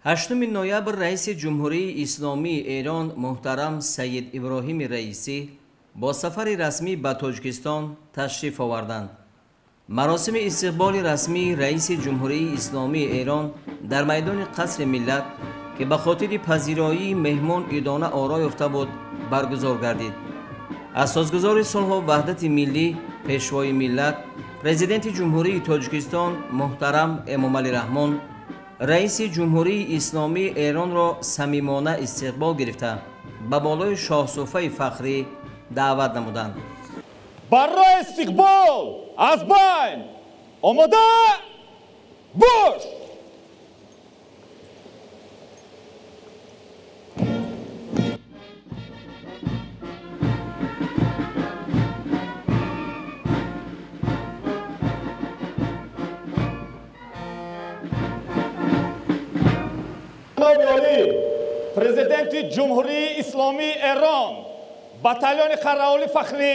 8 ноябр раиси Ҷумҳурии Исломии Эрон муҳтарам Сайид Иброҳими Раисӣ бо сафари расмӣ ба Тоҷикистон ташриф оварданд. Маросими истиқболи расмии раиси Ҷумҳурии Исломии Эрон дар майдони Қасри Миллат, ки ба хотири пазироии меҳмон идона оро ёфта буд, баргузор гардид. Асосгузори сулҳу ваҳдати миллӣ, Пешвои миллат, Президенти Ҷумҳурии Тоҷикистон муҳтарам Эмомалӣ Раҳмон раиси Ҷумҳурии Исломии Эронро самимона истиқбол гирифта, ба болои шоҳсуфаи фахрӣ даъват намуданд. Барои истиқбол аз байн омода бош! Президенти Ҷумҳурии Исломии Эрон, батальони қараоли фахрӣ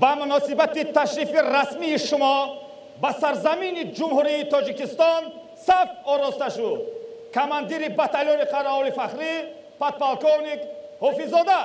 ба муносибати ташрифи расмии шумо ба сарзамини Ҷумҳурии Тоҷикистон саф ороста шуд. Командири батальони қараоли фахрӣ подполковник Ҳофиззода.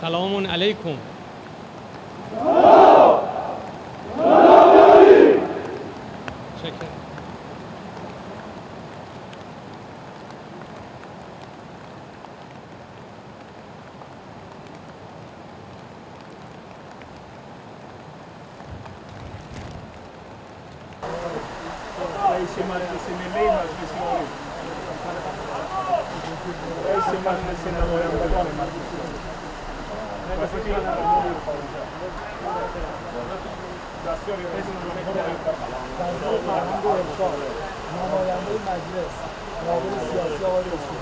سلام علیکم. نماینده مجلس، معاون سیاسی آقای رسولی.